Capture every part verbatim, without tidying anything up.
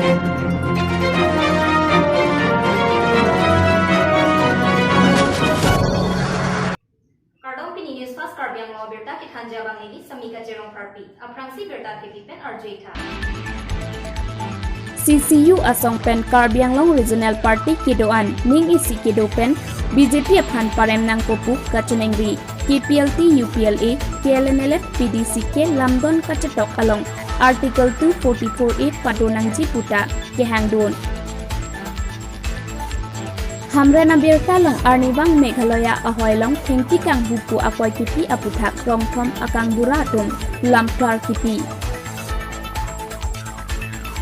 Kardom, pini News Fast Karbi Anglong abirta kethanji abang neli Samika Jerong Parpi. Aphrangsi birta thepi pen arju-ik tha. C C U asong pen Karbi Anglong Regional Party kedo-an ning isi kedo pen B J P aphan parem nangpo pu kachiningri. K P L T, U P L A, K L N L F, P D C K lamdon kachetok along Article two forty-four A pado nangji puta kehangdun. Hamren abirta along arnivang Meghalaya ahoi along thengpi kanghu pu akoi kipi aputhak rongthom akangbura atum lamphar kipi.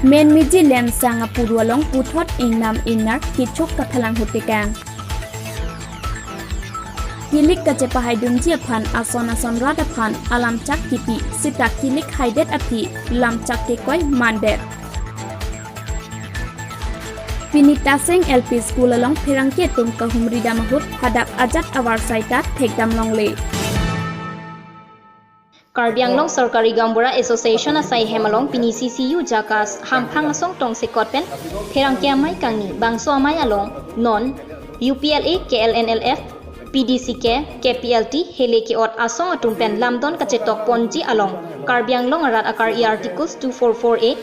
Menmiji Lensang apuru along puthot ingnam ingnar kechok kaphalang hutekang. Kilik kachepahaidunji aphan ason ason rat aphan alamchak kipi, sita kilik haidet aphi lamchak kekoi mandet. Pini Taseng L P School along pherangke atum kahumri dam ahut hadak ajat avarsai ta thekdam longle. Karbi Anglong Sorkari Gaonbura Association asai hem along pini C C U JACAS hamphang asong tongsekot pen pherangke amei kangni bangso amei along non U P L A, K L N L F, P D C K, K P L T hele ke-ot asong atum pen lamdon kachetok ponji along Karbi Anglong arat akar-i Articles two four four A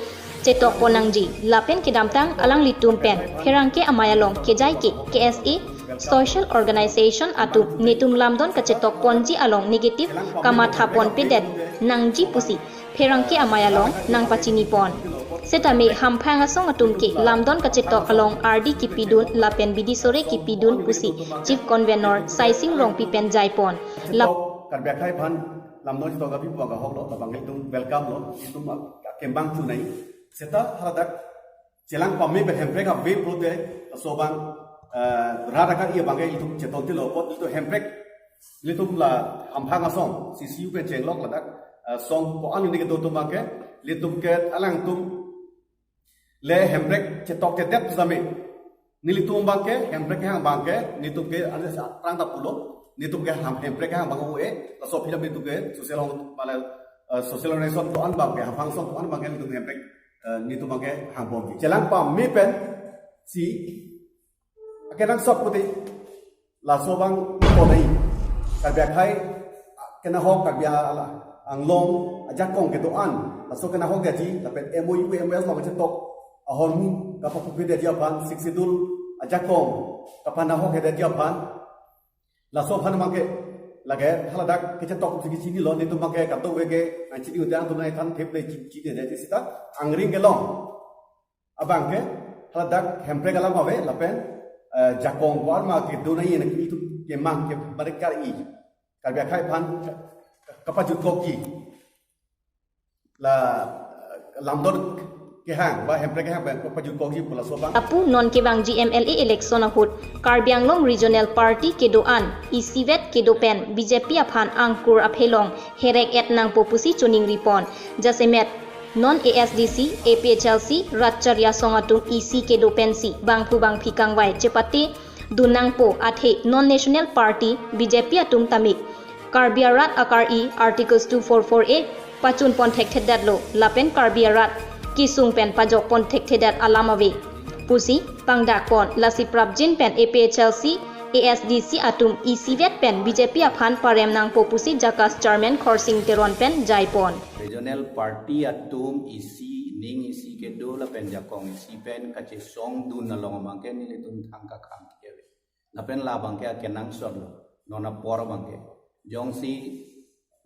chetok pon nangji lapen kedamtang alanglitum pen pherangke amei along kejai ke K S A social organization atum netum lamdon kachetok ponji along negative kamatha ponpedet nangji pusi pherangke amei along nangpachini pon. Setame hamphang asong atum ke lamdon kachetok along ardi kipidun lapen bidi sore kipidun pusi Chief Convener Saising Rongpi pen jai pon. Lap- Karbi akhei aphan lamdon chetok api puang ahok lo, labang itum welcome lo, itum kembang chunai. Seta haladak chelang pame pen hemprek ave pulote laso abang, eh, rat akar-i abang ke itum cheton tilo apot itum hemprek, itum la hamphang asong C C U pen chenglok ladak, eh, song ko-an ni kedo atum abang ke, itum ke alangtum le hemprek chetok chedet same. Nelitum abang ke hemprek kehang abang ke, nelitum ke ane sa-, aphrang ta pulo, nelitum ke ham-, hemprek kehang abang ue, laso aphi ta nelitum ke social hong, mane, eh, social organization ko-an abang ke, hamphang asong ko-an abang ke, nelitum hemprek, eh, nelitum abang ke hang ponji. Chelang pame pensi akenangsot pute laso abang ponai. Karbi akhei kenahok, Karbi Anglong ajakong kedo-an laso kenahok detji lapen M O U, M O S along chetok ahormu kapapupedetji aphan, Sixth Schedule ajakong kapanahok detji aphan, laso aphan abang ke lake haladak kechetok si kechinilo, nelitum abang ke kadokave ke nangchini udah atum nangthan thip le chi-, chinidetji seta angring kelong abang ke haladak hemprek alam ave lapen, eh, jakong ko-an ma kedo nangji nangkimi atum kemang ke barik kar-i Karbi akhei aphan kapajutkokji, la, eh, lamdon kehang ba hemprek kehang ba kapajutkokji pu laso abang. Lapu non kevangji M L A election ahut Karbi Anglong Regional Party kedo-an isivet kedo pen B J P aphan angkur aphelong herek et nangpo pusi choningri pon. Jasemet non A S D C, A P H L C, rat chari asong atum isi kedo pensi bangphu bangphi kangvai chepate dun nangpo, athe non national party B J P atum tame Karbi arat akar-i Articles two four four A pachun pon thekthedetlo lapen Karbi arat kesung pen pajok pon thekthedet alam ave pusi pangdak pon. Lasi prapjin pen A P H L C, A S D C atum isivet pen B J P aphan parem nangpo pusi JACAS Chairman Khorsing Teron pen jai pon. Regional party atum isi, ning isi kedo lapen jakong isi pen kachesong dun along abang ke nelitum thang kakhang ke ave. Lapen la abang ke akenangsot lo, non apor abang ke. Jongsi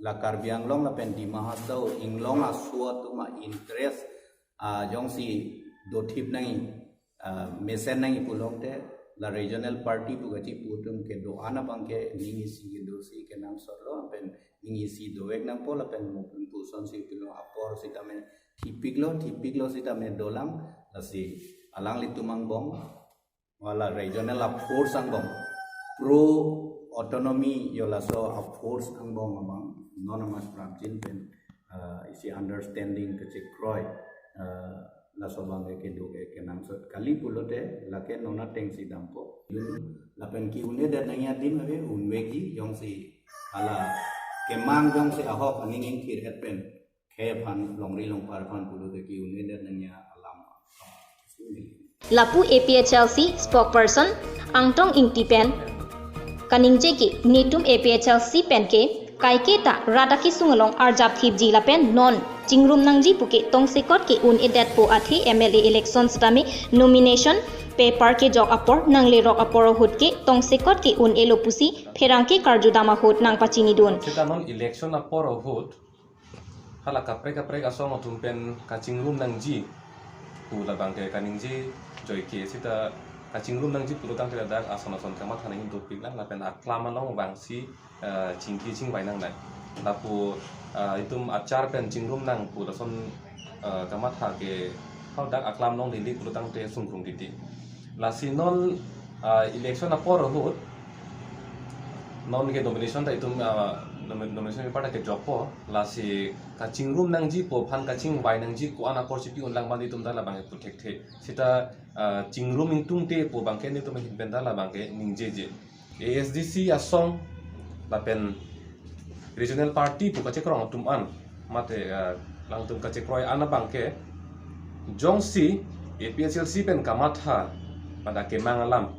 la Karbi Anglong lapen Dima Hasao inglong aso atum a-interest, ah, jongsi dothip nangji, ah, mesen nangji pulote, la regional party pu kachipu atum kedo-an abang ke ning isi kedosi kenangsot lo, lapen ning isi dovek nangpo lapen mo pu sonsi pulo apor sitame thipiklo, thipiklo sitame dolang, lasi alanglitum angbong, wala regional a-force angbong, pro autonomy yo laso a-force angbong abang, non amat prapjin pen, ah, isi understanding kachekroi, ah, laso abang ke kedo ke kenangsot kali pulote, lake non atengsi dampo. Lapen ki-un'edet nangji adim ave, un'ekji, jongsi hala kemang jongsi ahok aning ingthir-et pen khei aphan, longri longpar aphan pulote ki-un'edet nangji alam. Lapu A P H L C spokesperson Angtong Ingti pen kaningje ke netum A P H L C pen ke kaike ta rat akesung along arjap thipji lapen non chingrum nangji puke tongsekot ke un-edetpo athe M L A election setame nomination paper kejok apor nanglerok apor ahut ke tongsekot ke un-elo pusi pherangke karjudam ahut nangpachinidun. Seta non election apor ahut hala kaprek kaprek asong atum pen kachingrum nangji pu labang ke kaningje joike, seta kachingrum nangji pulo tangte ladak ason ason kamatha nangji dopik lang lapen aklam along vangsi, eh, chingki chingvai nangnai. Lapu, eh, itum achar pen chingrum nang pu lason, eh, kamatha ke hadak aklam along lili pulo tangte sungkrung titi. Lasi non, eh, election apor ahut non ke nomination ta itum, ah, nomi-, nomination paper ta kejokpo, lasi kachingrum nangji pu aphan kachingvai nangji ko-an apor chipi unlang bang itum ta labang ke pu thekthe. Seta, ah, chingrum ingtungte pu abang ke netum ahin pen ta labang ke ningjeje. A S D C asong lapen regional party pu kachekroi atum an mate, ah, alangtum kachekroi an abang ke jongsi A P H L C pen kamatha pada kemang alam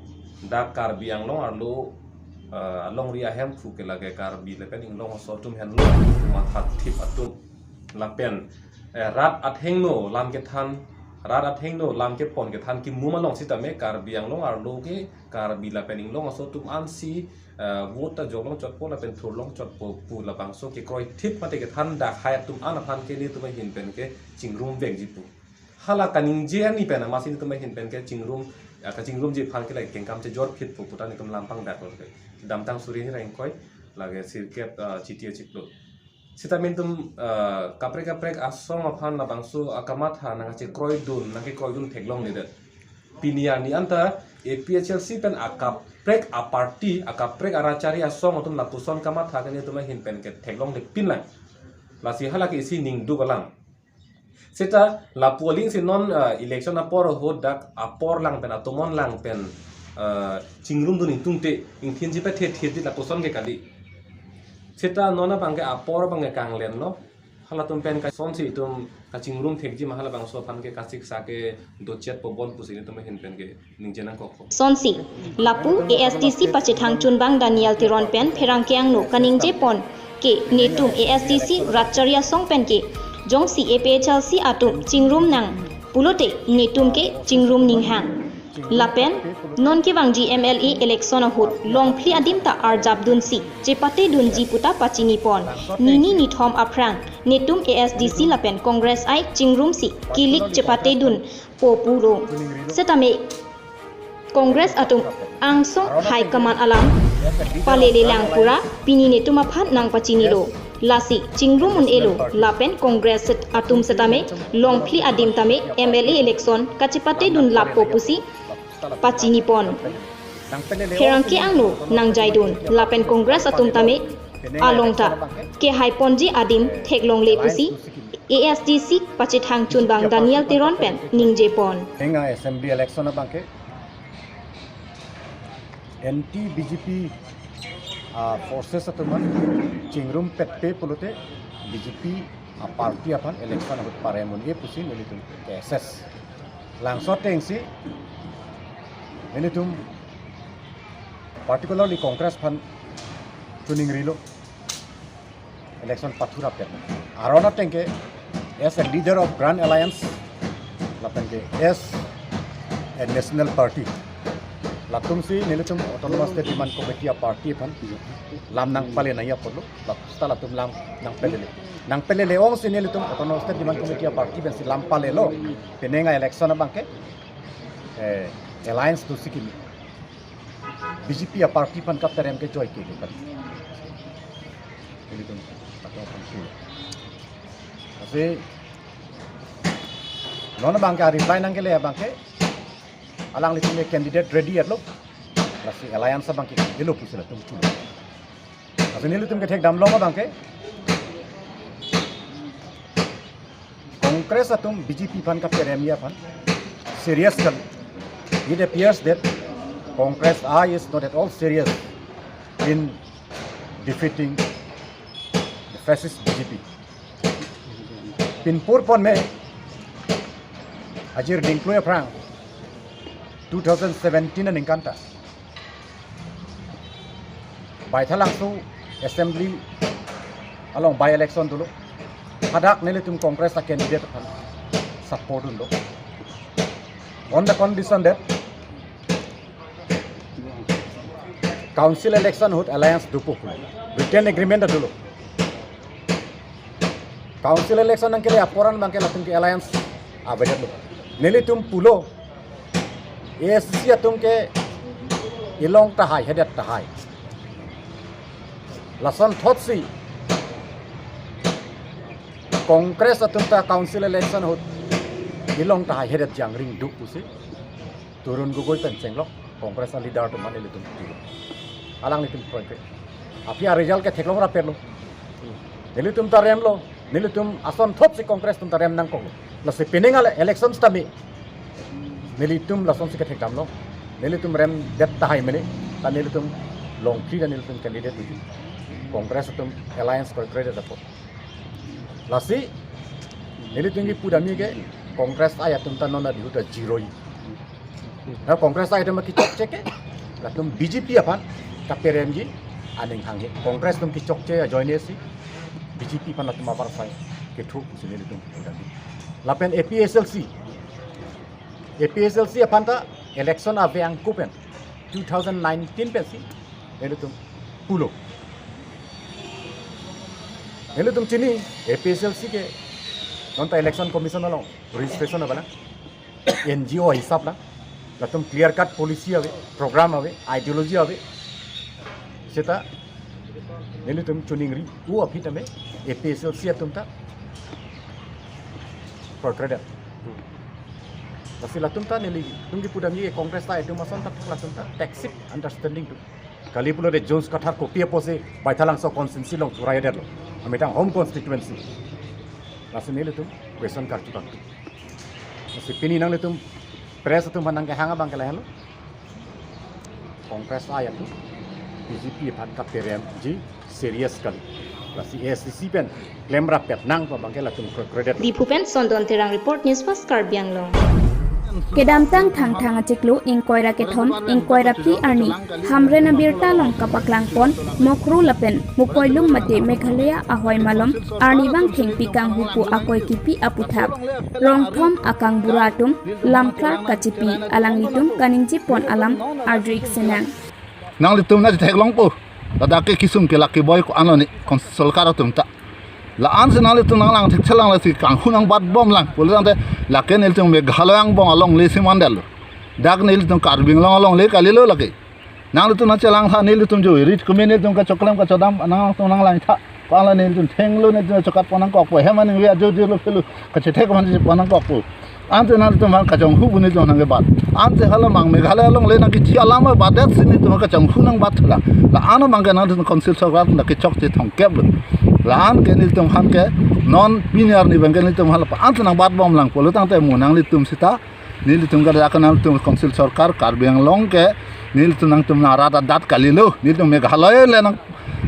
dak Karbi Anglong arlo, eh, alongri ahemphu ke lake Karbi lapen Inglong aso atum henlo matha thip atum. Lapen, eh, rat athengno lam kethan, rat athengno lam kepon kethan kimum along sitame Karbi Anglong arlo ke Karbi lapen Inglong aso atum ansi, eh, vote ta jok longchotpo lapen thur longchotpo pu labangso kekroi thip mate kethan dak hai atum an aphan ke netum ahin pen ke chingrum vekji pu. Hala kaningje ani pen amatsi netum ahin pen ke chingrum, ah, kachingrumji aphan ke lake kengkam chejor phitpo pu ta netum lam pangdaklo ke. Kedamtang suri hini ra ingkoi lake sirkep, ah, Chiti achiklo. Sitame netum, ah, kaprek kaprek asong aphan labangso akamatha nangkachekroidun, nangkekroidun theklongledet. Pini arni anta A P H L C pen akaprek aparty, akaprek arachari asong atum lapuson kamatha ke netum ahin pen ke theklonglepinlang. Lasi hala ke isi ningduk alam. Seta lapu alingsi non, ah, election apor ahut dak apor lang pen atomon lang pen, ah, chingrumdun ingtungte ingthinji pethethetji lapuson ke kali. Seta non abang ke apor abang ke kanglenlo. Halatum pen kasonsi itum kachingrum thekji ma halabangso aphan ke kasiksa ke dochetpo bon pusi netum ahin pen ke ningje nangkokpo. Sonsi, lapu A S D C pachethang chunbang Daniel Teron pen pherangke angno kaningje pon ke netum A S D C ratchari asong pen ke jongsi A P H L C atum chingrum nang pulote netum ke chingrum ninghang. Lapen non kevangji M L A election ahut longphli adim ta arjapdunsi chepatedunji pu ta pachini pon. Nini nithom aphrang netum A S D C lapen Congress ai chingrumsi kilik chepatedunpo pulo. Setame Congress atum angsong high command alam palelelang pura pini netum aphan nangpachinilo. Lasi chingrum un-elo lapen Congress set atum setame longphli adim tame M L A election kachepatedun lappo pusi pachini pon. Pherangke angno nangjaidun lapen Congress atum tame along ta kehai ponji adim theklongle pusi A S D C pachethang chunbang Daniel Teron pen ningje pon. Henga assembly election abang ke anti B J P, ah, forces atum an chingrum petpe pulote B J P, ah, party aphan election ahut parem un-e pusi nelitum ke assess. Langso atengsi nelitum particularly Congress aphan chuningrilo election pathurap pen. Aron ateng ke as a leader of Grand Alliance lapen ke as a national party, latumsi nelitum Autonomous State Demand Committee aparty aphan lam nangpale nangji apotlo, la-, seta latum lam nangpalele. Nangpalele ongsi nelitum Autonomous State Demand Committee aparty pensi lam palelo. Penang a-election abang ke, eh, alliance dosi kimi. B J P aparty aphan kaperem ke joike ke kan. Nelitum patong aphan pulo. Lasi non abang ke reply nangkele abang ke alanglitum ke candidate ready etlo. Lasi alliance abang ke elo pusi latum pulo. Lasi nelitum kethekdam long abang ke Congress atum B J P aphan kaperemji aphan serious kali. It appears that Congress I is not at all serious in defeating the fascist B J P. Pinpur pon me ajir dingklui aphrang two thousand seventeen aningkan ta Baithalangso assembly along by election dolo. Hadak nelitum Congress a candidate aphan support dunlo. On the condition that council election ahut alliance dopo pu written agreement ta dolo. Council election nangkele apor an abangke latum ke alliance avedetlo. Nelitum pulo, A S D C atum ke ilong tahai, hedet tahai. Lasonthotsi Congress atum ta council election ahut ilong tahai, hedet jangring do pusi Tarun Gogoi pen chenglok Congress a leader atum aphan nelitum pulo. Alanglitum kroikre. Aphi a result ke theklong rapetlo. Nelitum ta remlo. Nelitum asonthotsi Congress atum ta rem nangkoklo. Lasi pining ale election sitame nelitum lasonsi kethekdamlo. Nelitum remdet tahai mene. Ta nelitum longkri ta nelitum candidate uji. Congress atum alliance kroikre det apot. Lasi nelitum kipudamji ke Congress ai atum ta non adi ahut ta zero-i. Na Congress ai atum kechokche ke latum B J P aphan kaperemji aning hanghe. Congress atum kechokche ajoine si B J P aphan latum avarsai kethu pusi nelitum pudamji. Lapen A P H L C, A P H L C aphan ta election ave angko pen two thousand nineteen pensi nelitum pulo. Nelitum chini A P H L C ke non ta Election Commission along registration ave lang, N G O hisap lang, latum clear cut policy ave, program ave, ideology ave. Seta nelitum choningri-o aphi tame A P H L C atum ta kroikre det. Lasi latum ta nelitum kipudamji Congress ai atum ason ta latum ta tacit understanding do. Kali pulote Jones Kathar kopi apotsi Baithalangso constituency along choraidet lo. Amitang home constituency. Lasi nelitum question karju kang. Lasi pini nanglitum press atum aphan nangkehang abangke lahelo. Congress ai atum B J P aphan kaperemji serious kali. Lasi A S D C pen klem rapet nang pu abangke latum kroikre det. Diphu pen Sondon Terang report, News Fast Karbi Anglong. Kedamtang Thangthang achiklo ingkoi ra kethom, ingkoi ra phli arni Hamren abirta along kapaklangpon Mukru lapen Mukoilum mate Meghalaya ahoi malom arnivang thengpi kanghu pu akoi kipi aputhak Rongthom akangbura atum lamphlar kachipi, alanglitum kaningjepon alam ardrik senang. Nanglitum nangchetheklongpo. Ladak ke kesung ke lake boi ko-an lo ne kon sorkar atum ta. La-ansi nanglitum nanglang thekchelang, lasi kanghu nangbatbomlang. Pulotangte lake nelitum Meghalaya angbong alongle si mandetlo. Dak nelitum Karbi Anglong alongle kalilo lake. Nanglitum nangchelang tha, nelitum jo rit kumi nelitum kachoklem kachodam nangtum nanglang tha. Ko-an lo nelitum thenglo, nelitum chokatpon nangkokpo. Hem aningve ajo jilo phelo kachethek man chepon nangkokpo. Ante nanglitum aphan kachonghu pu nelitum nangkebat. Ante hala mang Meghalaya alongle nangkithi alam batdet si nelitum kachonghu nangbat thulang. La-an abangke nanglitum council sorkar nangkechokche thomkep lo. La-anke nelitum aphan ke non pini arni abangke nelitum aphan la-an si nangbatbomlang, pulotangte mo nanglitum sita nelitum ke dak nanglitum council sorkar Karbi Anglong ke nelitum nangtum nang arat adat kalilo, nelitum Meghalaya le nang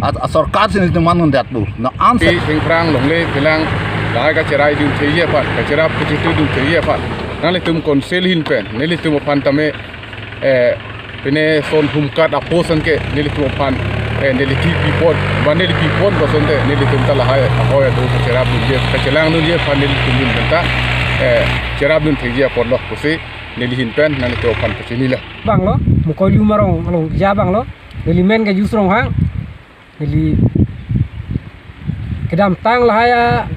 at, a sorkar si nelitum man undetpo. Na ansi. Pi thengphrang longle phelang lahai kacherai dun thekji aphan, kacherap kachetu dun thekji aphan nanglitum council ahin pen nelitum aphan tame, eh, pine son humkat aposan ke nelitum aphan, eh, neli kipipon, ba neli pipon kosonte nelitum ta lahai ahoi adu kacherap dunji, kachelang dunji aphan nelitum ahin pen ta, eh, cherap dun thekji apotlo pusi neli ahin pen nanglitum aphan pachinilo. Banglo, Mukoilum arong along ja banglo, neli men ke Jus Ronghang, neli kedamtang lahai a,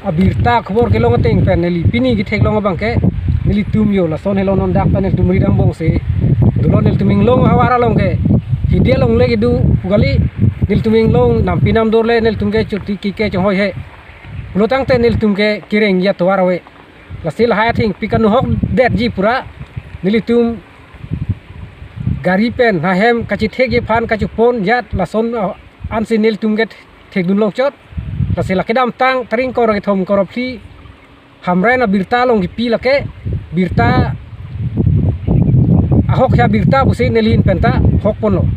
abirta khobor kelong ateng pen neli pini ketheklong abangke nelitum jo lason helo non dak pen nelitum rit angbong si dolo, nelitum inglong havar along ke hidi alongle kedo pu kali, nelitum inglong nampi namdor le nelitum ke choti kike chonghoi he. Pulotangte nelitum ke kereng ya tovar ave. Lasi lahai athengpi kanuhokdetji pura nelitum gari pen hahem kachethekji aphan kachepon jat lason, ah, ansi nelitum ke thekdun longchot. Lasi la kedamtang tarik ingkoi ra kethom ingkoi ra phli Hamren abirta along kipi lake birta ahok ya birta pusi neli ahin pen ta hokponlo.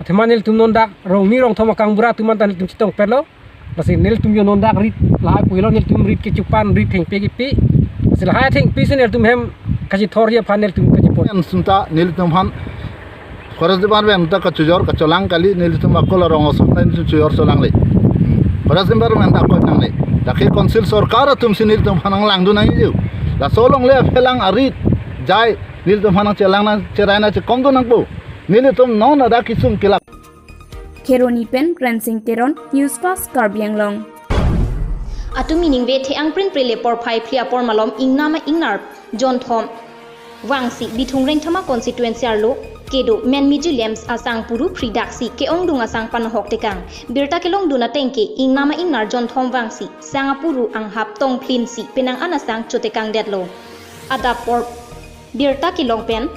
Athema nelitum non dak Rongni Rongthom akangbura atum anta nelitum chetongpetlo. Lasi nelitum jo non dak rit lahai pu helo, nelitum rit kechupan, rit thengpi kipi. Lasi lahai thengpi si nelitum hem kachethorji aphan nelitum kache Pen sunta nelitum aphan forest department ta kachojor kacholang kali, nelitum akol arong ason ta nelitum chojor cholang le. Forest department ta akol nang le. Lake council sorkar atum si nelitum aphan nang langdun nangji. Laso along le aphelang arit jai nelitum aphan nang chelang nang cherai nang chekom dun nangpo. Nelitum non adak kesung kelak. Kheroni pen Rensing Teron, News Fast Karbi Anglong. Atum ining ve the angprin prele porphai phli apor malom ingnam a-ingnar jonthom vangsi Bithung Rengthama constituency arlo kedo Menmiji Lamps asang puru phri daksi ke-ongdung asang panahok tekang. Birta kelongdun ateng ke ingnam a-ingnar jonthom vangsi sang apuru anghap tongphlinsi penang an asang chotekangdetlo. Adap apor birta kelong pen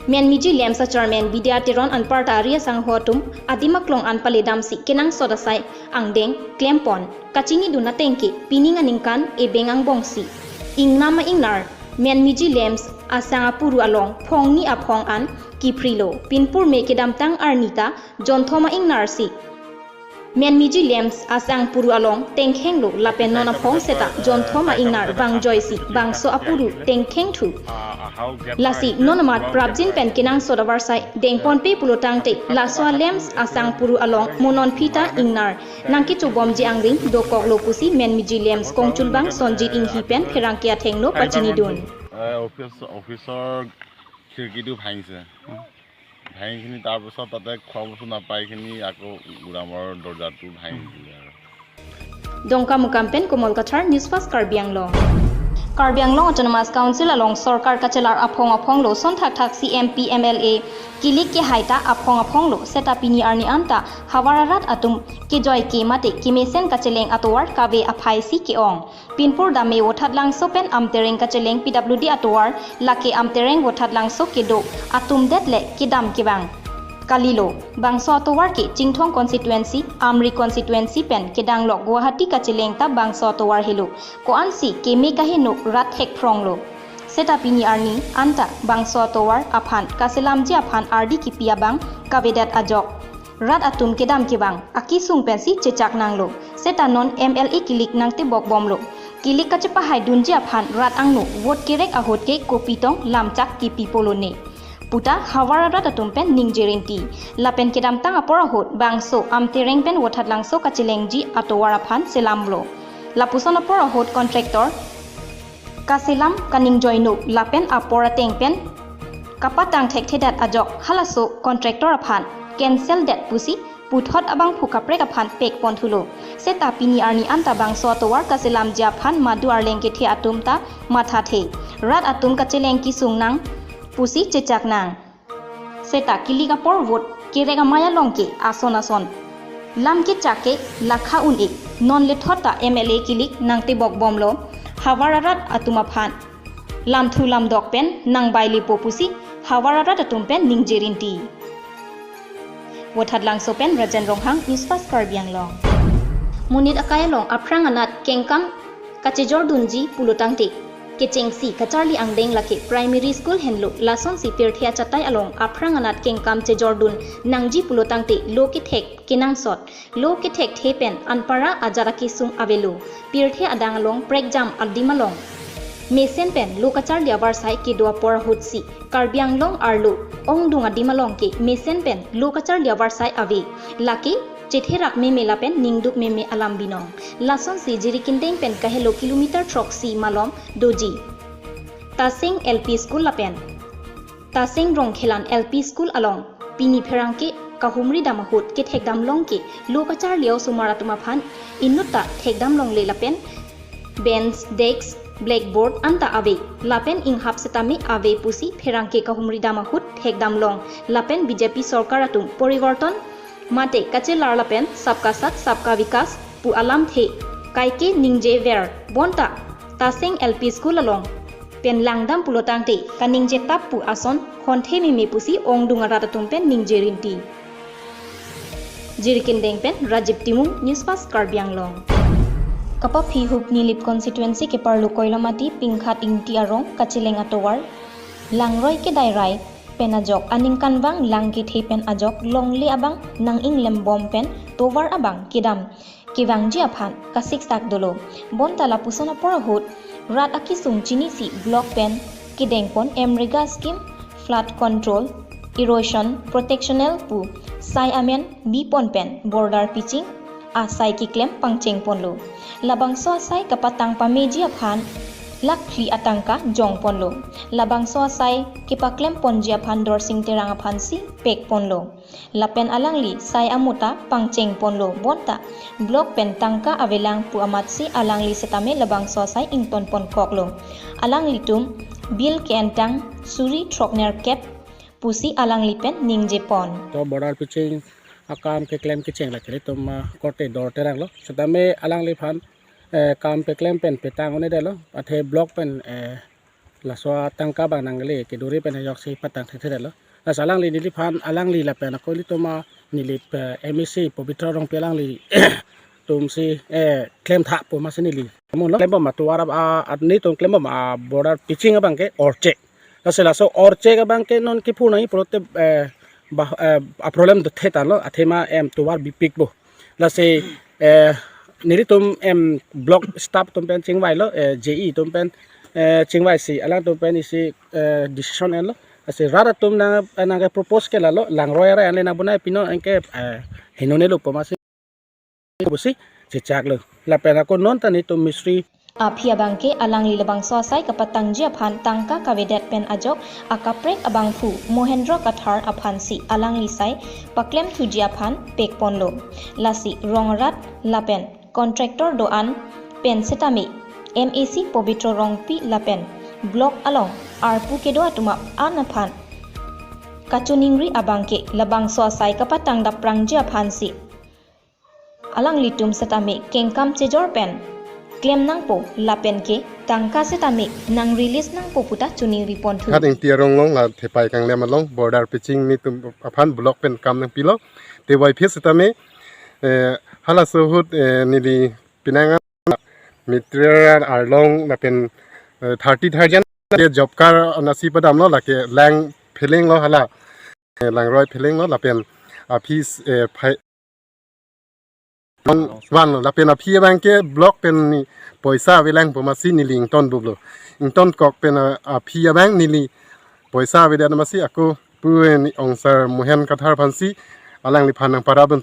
Menmiji Lamps a-chairman Bidya Teron anparta ari asangho atum adim aklong an paledamsi kenangsot asai angdeng klempon kachinidun ateng ke pining aningkan ebeng angbongsi ingnam a-ingnar Menmiji Lamps asang apuru along phongni aphong an kiphrilo. Pinpur me kedamtang arni ta jonthom a-ingnar si Menmiji Lamps asang puru along tengkhenglo lapen non aphong seta jonthom a-ingnar vangjoisi bangso apuru tengkhengthu. Lasi non amat prapjin pen kenangsot avarsai dengponpe pulotangte laso a-lamps asang puru along mo non phita ingnar nangkechobomji angring dokoklo pusi Menmiji Lamps kongchulbang Sonjit Inghi pen pherangke athengno pachinidun. এ, অফিচ অফিচৰ খিৰিকীটো ভাঙিছে। ভাঙিখিনি তাৰপিছত তাতে খোৱা বস্তু নাপাইখিনি আকৌ গুদামৰ দৰ্জাটো ভাঙি দিলে আৰু। Dongkamukam pen Komol Kathar, News Fast Karbi Anglong. Karbi Anglong Autonomous Council along sorkar kachelar aphong aphonglo son thakthak si M P M L A kilik kehai ta aphong aphonglo seta pini arni anta havar arat atum kejoi ke mate kemesen kacheleng atovar kave aphai si ke-ong. Pinpur dame Vothatlangso pen Amtereng kacheleng P W D atovar lake Amtereng Vothatlangso kedo atum det le kedam kevang kalilo. Bangso atovar ke Chinthong constituency, Amri constituency pen kedanglok Guwahati kacheleng ta bangso atovar helo. Ko-ansi keme kaheno rat thekphronglo. Seta pini arni anta bangso atovar aphan kaselamji aphan ardi kipi abang kavedet ajok rat atum kedam kevang akesung pensi chechak nanglo. Seta non M L A kilik nangtebok bomlo. Kilik kachepahaidunji aphan rat angno vote kerek ahut ke kopi tong lamchak kipi polone puta havar arat atum pen ningje rinti. Lapen kedamtang apor ahut bangso Amtereng pen Vothatlangso kachelengji atovar aphan selamlo. Lapuson apor ahut contractor kaselam kaningjoinuk lapen apor ateng pen kapatang thekthedet ajok halaso contractor aphan cancel det pusi puthot abangphu kaprek aphan pekponthulo. Seta pini arni anta bangso atovar kaselamji aphan madu arleng kethe atum ta mathathe. Rat atum kacheleng kesung nang pusi chechak nang. Seta kilik apor vote kerek amei along ke ason ason lam kechak ke lakha un-e. Non lethot ta M L A kilik nangtebok bomlo. Havar arat atum aphan lamthu lamdok pen nangbai lipo pusi havar arat atum pen ningje rinti. Vothatlangso pen Rajen Ronghang, News Fast Karbi Anglong. Monit akai along aphrang anat kengkam kachejordunji pulotangte kechengsi kacharli angdeng lake primary school henlo. Lasonsi pirthe achatai along aphrang anat kengkam chejordun nangji pulotangte lo kethek kenangsot, lo kethekthe pen anpara ajat akesung avelo. Pirthe adang along prekjam adim along mesen pen lo kacharli avarsai kedo apor ahutsi Karbi Anglong arlo ongdung adim along ke mesen pen lo kacharli avarsai ave. Lake chetherak meme lapen ningduk meme alam binong. Lasonsi Jirikindeng pen kahelo kilometer throksi malom doji Tasing L P School lapen Tasing Rongkhelan L P School along pini pherangke kahumri dam ahut kethekdam long ke lo kacharli osomar atum aphan inutta thekdam longle lapen bench, desk, blackboard anta ave lapen inghap setame ave pusi pherangke kahumri dam ahut thekdam long. Lapen B J P sorkar atum poriborton mate kachelar lapen sabka saath sabka vikas pu alamthe kaike ningjever bonta Tasing L P School along pen langdam pulotangte kaningjetap pu ason honthe meme pusi ongdung arat atum pen ningje rinti. Jirikindeng pen Rajiv Timung, News Fast Karbi Anglong. Kapaphi Hukni Lip constituency keparlo Koilamati Pingkhat Ingti arong kacheleng atovar langroi kedairai pen ajok aningkanvang lang kethe pen ajok longle abang nang inglem bom pen tovar abang kedam kevangji aphan kasiksak dolo. Bonta lapuson apor ahut rat akesung chinisi block pen kedengpon MGNREGA scheme flood control, erosion protectional pu sai amen bipon pen border pitching asai keklem pangcheng ponlo. Labangso asai kapatang pameji aphan lakh phli atangka jong ponlo. Labangso asai kepaklem ponji aphan Dorsing Terang aphansi pek ponlo. Lapen alangli sai amuta pangcheng ponlo bonta block pen tangka avelang pu amatsi alangli setame labangso asai ington pon koklo. Alanglitum bill ke-entang suri throknerkep pusi alangli pen ningje pon. To border pitching akam keklem kecheng la kelitum, ah, korte Dor Terang lo. Setame alangliphan, eh, kam keklem pen petang un-edetlo. Athe block pen, eh, laso atangka abang nangle keduri pen ajoksi patang thekthedetlo. Lasi alangli neliphan alangli lapen ako ilitum a neli, eh, M A C Pobitro Rongpi alanglitumsi, eh, klemtha pu amatsi neli. Amun lo klembom atovar a, a, netum klembom a border pitching abangke orchek. Lasi laso orchek abangke non kipu nangji pulote, eh, bah, eh, a problem do thetan lo athema em tovar bipik bo. Lasi, eh, nelitum em block staff atum pen chingvailo, eh, J E atum pen, eh, chingvaisi alangtum pen isi, eh, decision enlo. Lasi rat atum nang, nangkepropose ke lalo langroi arai anle nang bonai pinon anke, eh, hinone lo pu amatsi pusi chechaklo. Lapen ako non ta netum mistri. Aphi abangke alangli labangso asai kapatangji aphan tangka kavedet pen ajok akaprek abangphu Mohendro Kathar aphansi alangli sai paklem thuji aphan pek ponlo. Lasi rong arat lapen contractor do-an pen setame M A C Pobitro Rongpi lapen block along arpu kedo atum an aphan kachiningri abangke labangso asai kapatang daprangji aphansi alanglitum setame kengkam chejor pen klem nangpo lapen ke tangka setame nang release nangpo puta chiningri ponthu. Hat Ingti arong along la thepai kanglem along border pitching netum aphan block pen kam nangpilo. Te waiphe setame, eh, halaso ahut, eh, neli penang material arlong lapen, eh, thirty thousand ke job card anatsi padamlo lake lang phelenglo hala, eh, langroi phelenglo lapen aphi, eh, phai vanlo lapen aphi abangke block pen ni poisa avelang pu amatsi neli ington buklo. Ington kok pen, eh, aphi abang neli poisa avedet amatsi ako pu, eh, ni ongsar Mohen Kathar aphansi alangliphan nangparap dun.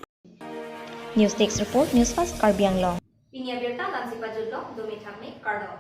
News Desk Report, News Fast Karbi Anglong. Pini abirta la-ansi pajutlo, domi thakmi, kardom.